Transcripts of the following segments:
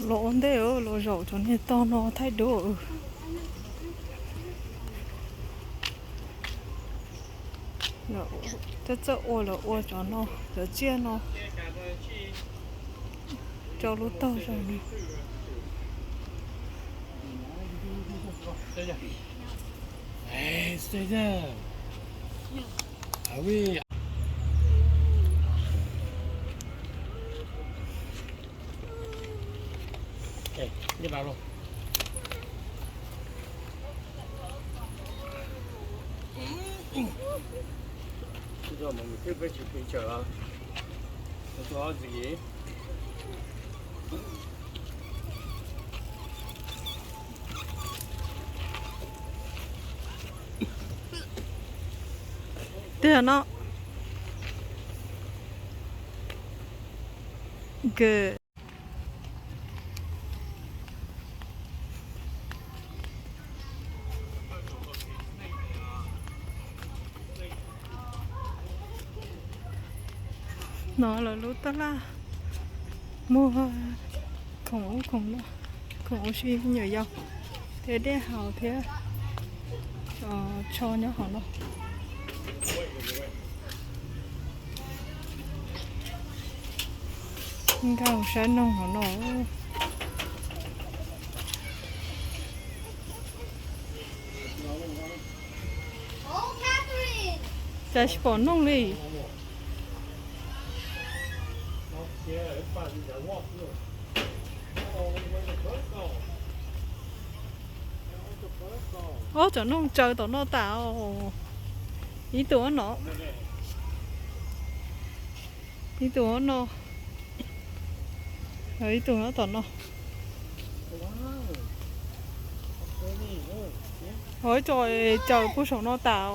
Los ua ntej, los zaum cov niag tog no thaij duab. Lawv txawj ua, lawv ua cov no, cov tsiaj no rau lub tog zaum no. Tiag no. Good. No lawv lub tab laj muag khoom ub khoom no, khoom ua si me nyuam yaus thiab dej haus thiab tsho nyob hauv no. Nkag saib noog hauv no. Cas tsis pom noog li. Ob cov noog tsaws tom no tas. Ib tug no, ib tug no, ib tug nyob tom no. Ib co tsaws puag saum no tas.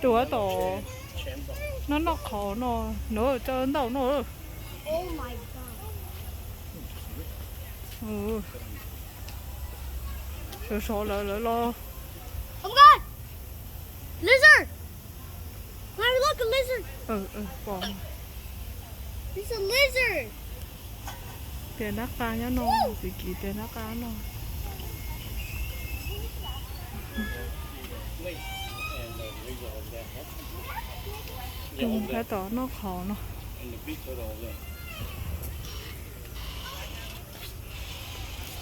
Tus tom no noj qhauv no, nws tsaws ntau no. Sov sov lawv lawv los. Lizard! Mami, look, a lizard! Pom. It's a lizard! Tias nab qa nyob no, txiv kiv tias nab qa no. Tab tom noj qhauv no.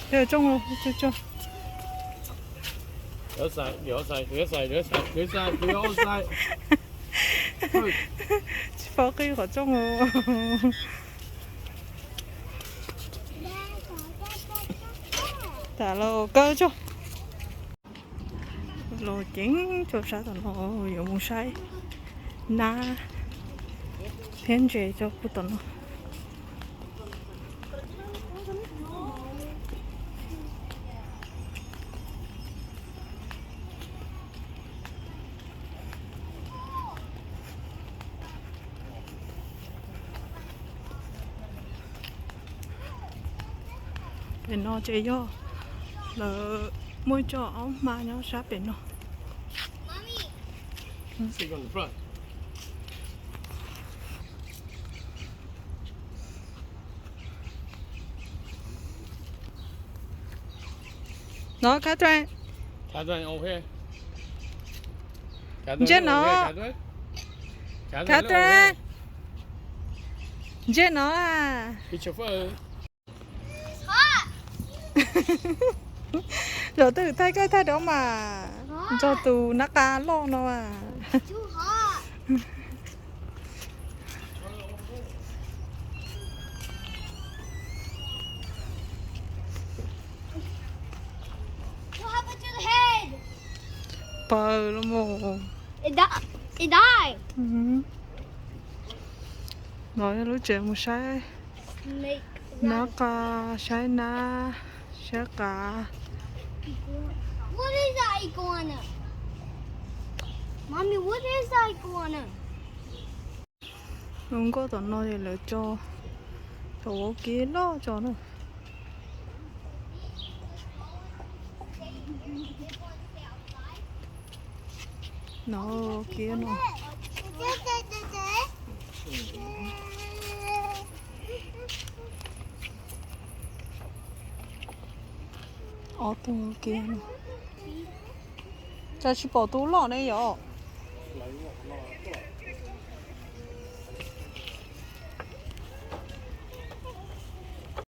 Tsooj, tsooj. Tsis paub qhib qhov tsooj. Tas los kawg tso. Los ceev tso sab tom no, yuav mus saib nab thiab ntses tso puag tom no. Pem no ces yog lawv muaj ib co aub hma nyob sab pem no. No, Catherine. Ntsia no. Catherine. Ntsia no. Zaum twg thaij koj thaij rau mas nrog tus nab qa loj no mas. Pawg los mus. No yog lub tsev mus saib nab qa, saib nab, saib qav. Zoo nkauj tom no es lawv tso cov vauv kiv loj tso na. No, kiv no. Ob tug kiag no. Cas tsis pom tus loj ne yom?